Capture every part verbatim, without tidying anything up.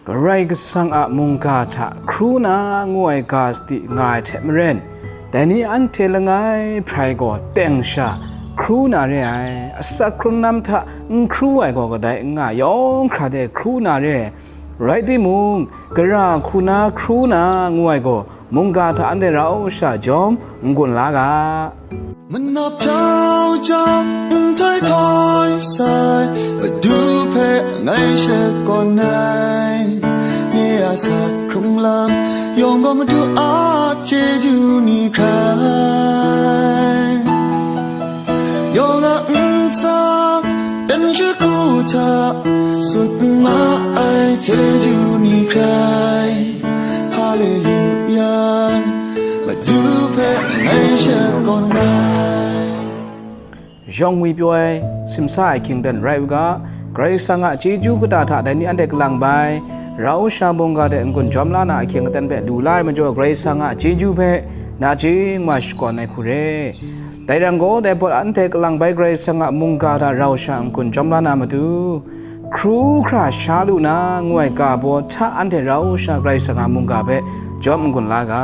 Karai Kasang a mungga hta hkru na ngu ai ga sadi nga ai hte maren, dai ni anhte langai hprai gaw teng sha hkru na re ai, asak hkrun lam hta n hkru ai gaw kadai n nga, yawng hkra de hkru na re ai. Rai timung, gara hku na hkru na ngu ai gaw, mungga hta anhte rau sha jawm n-gun la ga. Manawp jau jau, nhtoi htoi sai, Madu hpe ngai shakawn ai. Nye a asak hkrung lam yawng gaw Madu a chyeju ni hkrai. Yawng a ntsa, dan shagu hta, sut ma ai chyeju ni hkrai. Haleluya, Madu hpe ngai shakawn ai. Yawng ngwi pyaw ai, simsa ai hkying dan rai u ga, Karai Kasang a chyeju kata hta dai ni anhte kalang bai, rau sha mungga de n-gun jawm la na ahkying aten hpe lu la ai majaw, Karai Kasang a chyeju hpe nachying wa shakawn ai hku re. Dai rai yang gaw, dai pawt anhte kalang bai Karai Kasang a mungga hta rau sha n-gun jawm la na matu, hkru hkra sha lu na ngu ai ga baw hta anhte rau sha Karai Kasang a mungga hpe jawm n-gun la ga.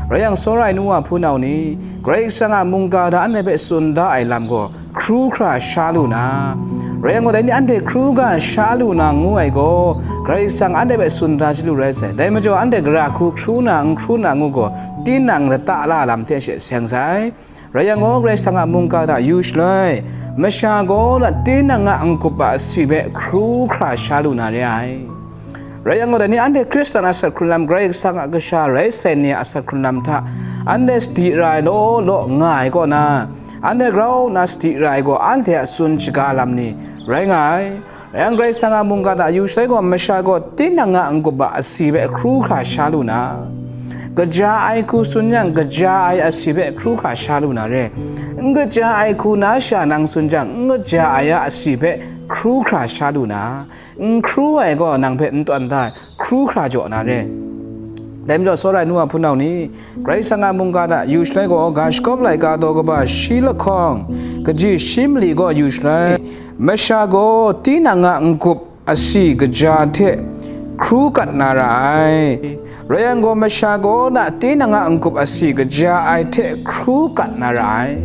Rai yang, tsawra ai nu wa hpunau ni, Karai Kasang a mungga hta anhte hpe tsun da ai lam gaw hkru hkra sha lu na, rai yang gaw, dai ni anhte hkru ga sha lu na ngu ai gaw, Karai Kasang anhte hpe tsun da chyalu rai sai. Dai majaw, anhte gara hku hkru na, n hkru na ngu gaw, tinang lata la lam hte she seng sai. Rai yang gaw, Karai Kasang a mungga hta yu shaloi, masha gaw tinang a n-gup a asi hpe hkru hkra sha lu na re ai. Rai yang gaw, dai ni anhte Hkristan asak hkrun lam, Karai Kasang a kasha rai sai ni a asak hkrun lam hta, anhte sadi ra ai law law nga ai kaw na, anhte grau nna sadi ra ai gaw, anhte a tsun shaga lam ni rai nga ai. Rai yang, Karai Kasang a mungga hta yu shaloi gaw, masha gaw tinang a n-gup a asi hpe hkru hkra sha lu na, kaja ai hku tsun yang, kaja ai asi hpe hkru hkra sha lu na re. N kaja ai hku na sha nang tsun jang, n kaja ai a asi hpe hkru hkra sha lu na, n hkru ai gaw nang hpe n tawn da ai, hkru hkra jaw na re. Dai majaw, tsawra ai nu wa hpunau ni, Karai Kasang a mungga hta yu shaloi gaw, ga shakawp laika daw kaba shi lahkawng, kaji shi mali gaw yu shaloi, masha gaw tinang a n-gup asi kaja hte hkru kat na ra ai. Rai yang gaw, masha gaw na tinang a n-gup asi kaja ai hte hkru kat na ra ai.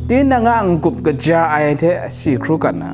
Tinang a n-gup kaja ai hte asi hkru kat na.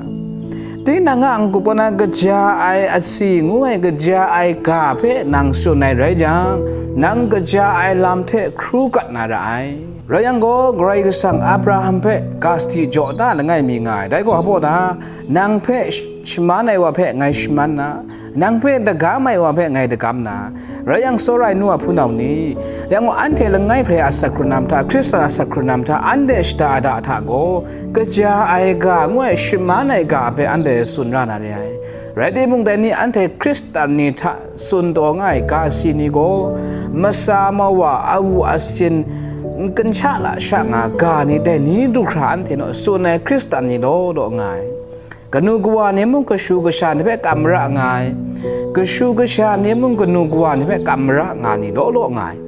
Tinang a n-gup kaw na kaja ai asi ngu ai kaja ai ga hpe nang tsun ai rai jang, nang kaja ai lam hte hkru kat na ra ai. Rai yang gaw, Karai Kasang Abraham hpe ga sadi jaw da langai mi nga ai. Dai gaw hpa ta? Nang hpe sh-, shaman ai wa hpe ngai shaman na, nang hpe dagam ai wa hpe ngai dagam na. Rai yang, tsawra ai nu wa hpunau ni, yang gaw, anhte langai hprai a asak hkrun lam hta, Hkristan a asak hkrun lam hta, anhte shada da hta gaw, kaja ai ga ngu ai shaman ai ga hpe anhte tsun ra na re ai. Rai timung, dai ni anhte Hkristan ni hta tsun taw nga ai ga si ni gaw, masa mawa, awu asin, n kancha lasha nga ga ni, dai ni du hkra anhte naw tsun ai Hkristan ni law law nga ai. Kanu kawa ni mung kashu kasha ni hpe kam mara nga ai. Kashu kasha ni mung kanu kawa ni hpe kam mara nga ni law law nga ai.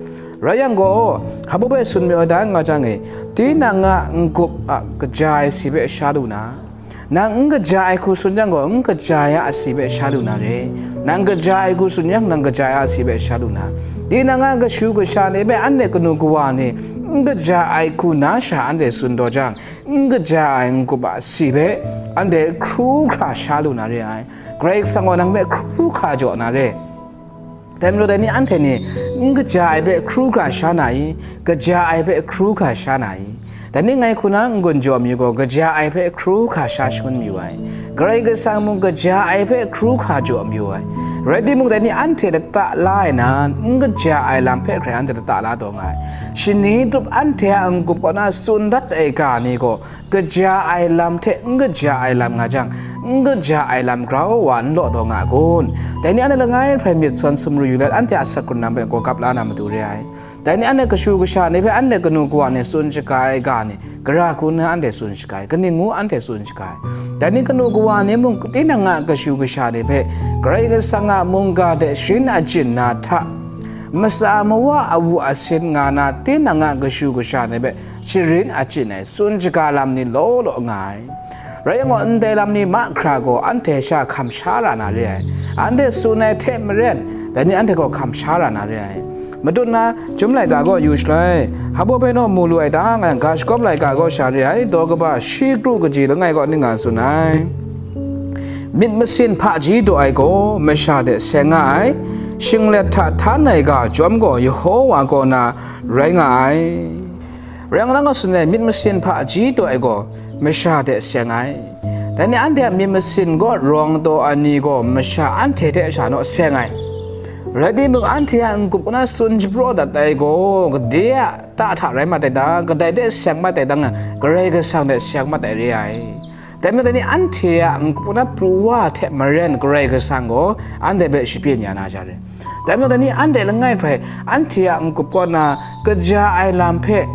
Rai yang gaw, hpa baw hpe tsun mayu ai da nga jang e, tinang a n-gup a kaja ai si hpe sha lu na, nang n kaja ai hku tsun yang gaw, n kaja ai a asi hpe sha lu na re. Nang kaja ai hku tsun yang, nang kaja ai a asi hpe sha lu na. Tinang a kashu kasha ni hpe anhte kanu kawa ni n kaja ai hku na sha anhte tsun taw jang, n kaja ai n-gup a asi hpe anhte hkru hkra sha lu na re ai. Karai Kasang gaw nang hpe hkru hkra jaw na re. Dai majaw, dai ni anhte ni n kaja ai hpe hkru hkra sha na i? Kaja ai hpe hkru hkra sha na i? Dai ni ngai hku na n-gun jaw mi gaw, kaja ai hpe hkru hkra sha shangun mayu ai. Karai Kasang mung kaja ai hpe hkru hkra jaw mayu ai. Rai timung, dai ni anhte lata la ai nan, n kaja ai lam hpe hkrai anhte lata la taw nga ai. Shani tup anhte a n-gup kaw na tsun dat ai ga ni gaw, kaja ai lam hte n kaja ai lam nga jang, n kaja ai lam grau wa n law taw nga kun? Dai ni anhte langai hprai myit sawn sumru yu let, anhte a asak hkrun lam hpe gaw gap la na matu re ai. Dai ni anhte kashu kasha ni hpe anhte kanu kawa ni tsun shaga ai ga ni, gara hku nna anhte tsun shaga ai, kaning ngu anhte tsun shaga ai. Dai ni kanu kawa ni mung tinang a kashu kasha ni hpe Karai Kasang a mungga hte sharin achyin na hta, masa mawa awu asin nga na tinang a kashu kasha ni hpe sharin achyin ai tsun shaga lam ni law law nga ai. Rai yang gaw, ndai lam ni mahkra gaw anhte sha hkam sha ra na re ai. Anhte tsun ai hte maren, dai ni anhte gaw hkam sha ra na re ai. Matut na, Chyum laika gaw yu shaloi, hpa baw hpe naw mu lu ai ta, nga yang, ga shagawp laika gaw sha re ai, daw kaba shi kru kaji langai kaw ning nga tsun ai. Myit masin hpaji daw ai gaw masha hte seng nga ai, shinglet hta htan ai ga chyawm gaw Yehowa kaw na rai nga ai. Rai yang, nang a tsun ai myit masin hpaji daw ai gaw masha hte seng ai. Dai ni anhte a myit masin gaw rawng daw ai ni gaw masha anhte hte sha naw seng ai. Rai timung, anhte a n-gup kaw na tsun shapraw dat ai gaw, gade a ta hta rai mat ai ta, kadai hte seng mat ai ta, nga Karai Kasang hte seng mat ai re ai. Dai majaw, dai ni anhte a n-gup kaw na pru wa hte maren Karai Kasang gaw anhte hpe shapyin ya na sha re. Dai majaw, dai ni anhte langai hpe anhte a n-gup kaw na kaja ai lam hpe,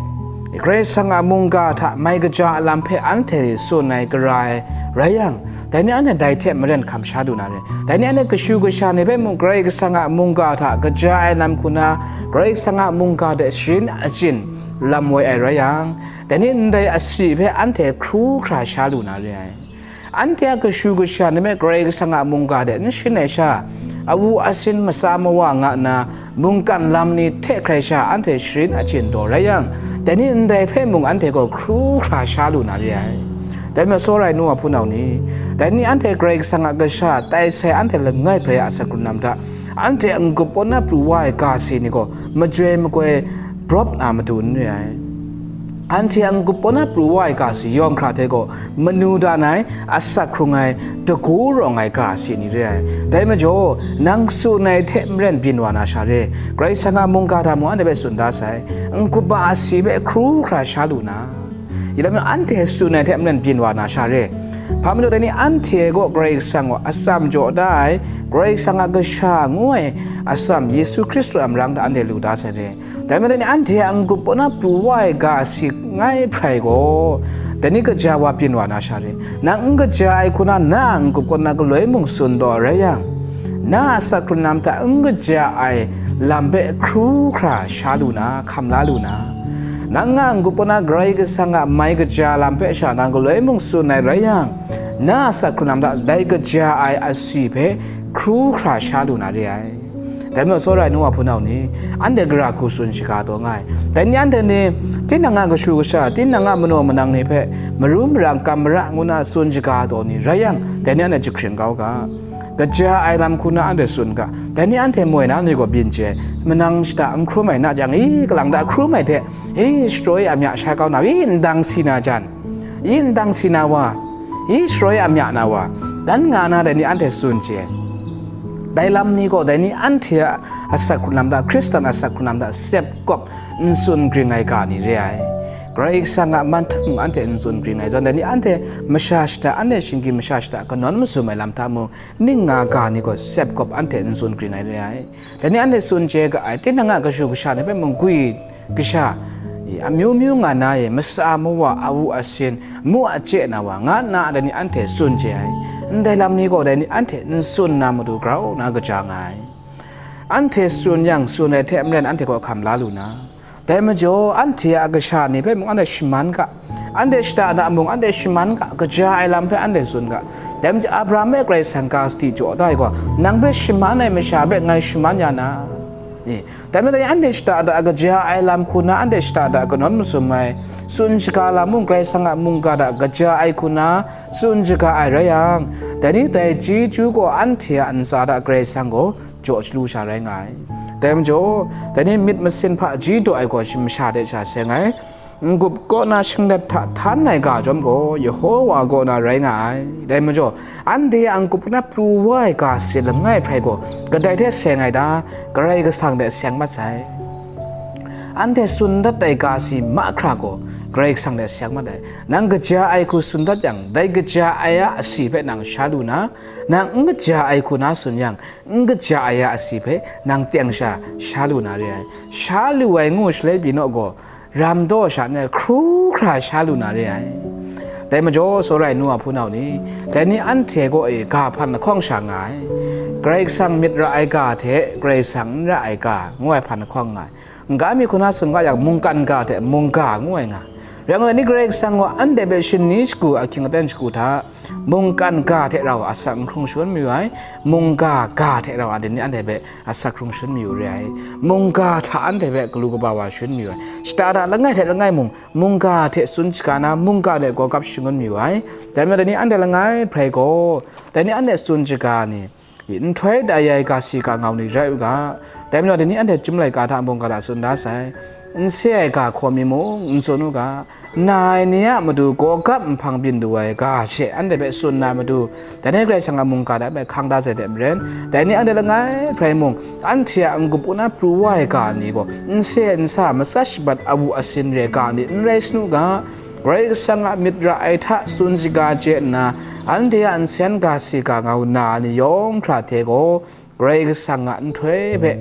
Karai Kasang a mungga hta mai kaja ai lam hpe anhte tsun ai gara ai rai yang, dai ni anhte dai hte maren hkam sha lu na re. Dai ni anhte kashu kasha ni hpe mung Karai Kasang a mungga hta kaja ai lam hku na, Karai Kasang a mungga hte sharin achyin lam woi ai rai yang, dai ni ndai asi hpe anhte hkru hkra sha lu na re ai. Anhte a kashu kasha ni hpe Karai Kasang a mungga de n shin ai sha, awu asin, matsa mawa nga nna mungkan lam ni hte hkrai sha anhte sharin achyin daw rai yang, dai ni ndai hpe mung anhte gaw hkru hkra sha lu na re ai. Dai majaw, tsawra ai nu wa hpunau ni, dai ni anhte Karai Kasang a kasha tai sai anhte langai hpe a asak hkrun lam hta, anhte a n-gup kaw na pru wa ai ga si ni gaw majoi makoi brawp na matu n re ai. Anhte a n-gup kaw na pru wa ai ga si yawng hkra hte gaw manu dan ai, asak hkrung ai, dagu rawng ai ga si ni re ai. Dai majaw, nang tsun ai hte maren byin wa na sha re. Karai Kasang a mungga hta mung anhte hpe tsun da sai. N-gup a asi hpe hkru hkra sha lu na, i lam anhte tsun ai hte maren byin wa na sha re. Hpa majaw, dai ni anhte gaw Karai Kasang gaw atsam jaw da ai, Karai Kasang a kasha ngu ai atsam Yesu Hkristu a marang hta anhte lu da sai re. Dai majaw, dai ni anhte a n-gup kaw na pru wa ai ga si ngai hprai gaw, dai ni kaja wa byin wa na sha re. Nang n kaja ai hku na, na a n-gup kaw na galoi mung tsun daw rai yang, na a asak hkrun lam hta n kaja ai lam hpe hkru hkra sha lu na, hkam la lu na, nang a n-gup kaw na Karai Kasang a mai kaja lam hpe sha na galoi mung tsun ai rai yang, na a asak hkrun lam hta dai kaja ai asi hpe hkru hkra sha lu na re ai. Dai majaw, tsawra ai nu wa hpunau ni, anhte gara hku tsun shaga taw nga ai. Dai ni anhte ni, tinang a kashu kasha, tinang a manaw manang ni hpe maru mara, kam mara ngu na tsun shaga taw ni rai yang, dai ni anhte jahkring kau ga. Kaja ai lam hku na anhte tsun ga. Dai ni anhte moi na ni gaw byin chye, manang shata n hkrum ai na jang, i, kalang ta hkrum ai hte, i, sharaw i amya sha kau na, i, ndang si na jan, i, ndang si na wa, i, sharaw i amya na wa, dan nga na dai ni anhte tsun chye. Dai lam ni gaw dai ni anhte a asak hkrun lam hta, Hkristan asak hkrun lam hta sep kawp n tsun gring ai ga ni re ai. Karai Kasang a man hta mung anhte n tsun gring ai zawn, dai ni anhte masha shata, anhte shinggyim masha shata kanawn masum ai lam hta mung, ning nga ga ni gaw sep kawp anhte n tsun gring ai re ai. Dai ni anhte tsun chye ga ai, tinang a kashu kasha ni hpe mung gwi kasha, i, amyu myu nga na e, matsa mawa, awu asin, mu a chye na wa, nga nna dai ni anhte tsun chye ai. Ndai lam ni gaw dai ni anhte n tsun na matu grau na kaja nga ai. Anhte tsun yang, tsun ai hte maren anhte gaw hkam la lu na. Dai majaw, anhte a kasha ni hpe mung anhte shaman ga, anhte shata da mung anhte shaman ga, kaja ai lam hpe anhte tsun ga. Dai majaw, Abraham hpe Karai Kasang ga sadi jaw da ai gaw, nang hpe shaman ai masha hpe ngai shaman ya na. E, dai majaw, anhte shata da kaja ai lam hku na, anhte shata da kanawn masum ai, tsun shaga lam mung, Karai Kasang a mungga hta kaja ai hku na, tsun shaga ai rai yang, dai ni dai chyeju gaw anhte a ntsa hta Karai Kasang gaw jaw chyalu sha rai nga ai. Dai majaw, dai ni myit masin hpaji daw ai gaw shi masha de sha seng ai, n-gup kaw na shinglet hta htan ai ga chyawm gaw, Yehowa kaw na rai nga ai. Dai majaw, anhte a n-gup na pru wa ai ga si langai hprai gaw, kadai hte seng ai ta? Karai Kasang hte seng mat sai. Anhte tsun dat ai ga si mahkra gaw, Karai Kasang hte seng mat ai. Nang kaja ai hku tsun dat yang, dai kaja ai a asi hpe nang sha lu na, nang n kaja ai hku na tsun yang, n kaja ai a asi hpe nang teng sha sha lu na re ai. Sha lu ai ngu shaloi pyi naw gaw, ram daw sha nna hkru hkra sha lu na re ai. Dai majaw, tsawra ai nu a hpunau ni, dai ni anhte gaw e ga hpan lahkawng sha nga ai. Karai Kasang myit ra ai ga hte Karai Kasang n ra ai ga, ngu ai hpan lahkawng nga ai. N-ga mi hku na tsun ga yang, mungkan ga hte mungga ngu ai nga. Rai ngu, dai ni Karai Kasang gaw anhte hpe shani shagu ahkying aten shagu hta, mungkan ga hte rau asak n hkrung shangun mayu ai, mungga ga hte rau a dai ni anhte hpe asak hkrung shangun mayu re ai, mungga hta anhte hpe galu kaba wa shangun mayu ai, shata hta langai hte langai mung, mungga hte tsun shaga na, mungga de gaw gap shangun mayu ai. Dai majaw, dai ni anhte langai hprai gaw, dai ni anhte tsun shaga ni, nhtoi da ai ga si ga ngau ni rai u ga. Dai majaw, dai ni anhte chyum laika hta mungga hta tsun da sai. N se ai ga hkaw mi mung n tsun u ga. Na ai ni a matu gaw gap nhpang byin du ai ga she anhte hpe tsun na matu, dai ni Karai Kasang a mungga hta hpe hkang da sai hte maren, dai ni anhte langai hprai mung, anhte a n-gup n-na pru wa ai ga ni gaw, n se n sa, matsat shabat awu asin re ga ni n rai sanu ga. Karai Kasang a myit ra ai hta tsun shaga chye nna, anhte a nsen ga si ga ngau na ni yawng hkra hte gaw, Karai Kasang a nhtoi hpe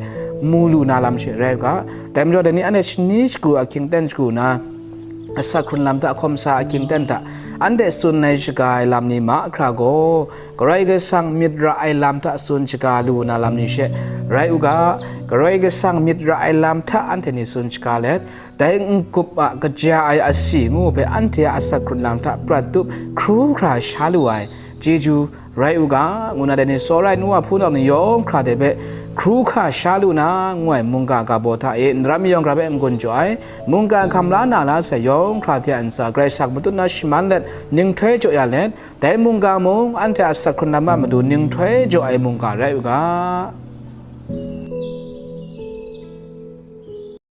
mu lu na lam she rai u ga. Dai majaw, dai ni anhte shani shagu ahkying aten shagu na, asak hkrun lam hta, hkawm sa ahkying aten hta, anhte tsun ai shaga ai lam ni mahkra gaw, Karai Kasang myit ra ai lam hta tsun shaga lu na lam ni she rai u ga. Karai Kasang myit ra ai lam hta anhte ni tsun shaga let, dai n-gup a kaja ai asi ngu hpe anhte a asak hkrun lam hta prat tup hkru hkra sha lu ai, chyeju rai u ga, ngu na dai ni tsawra ai nu wa hpunau ni yawng hkra hte hpe hkru hkra sha lu na, ngu ai mungga ga baw hta e, n ram mi yawng hkra hpe n-gun jaw ai, mungga hkam la na la sai yawng hkra hte a ntsa Karai Kasang matut na shaman let, ninghtoi jaw ya let, dai mungga mung anhte a asak hkrun lam a matu ninghtoi jaw ai mungga rai u ga.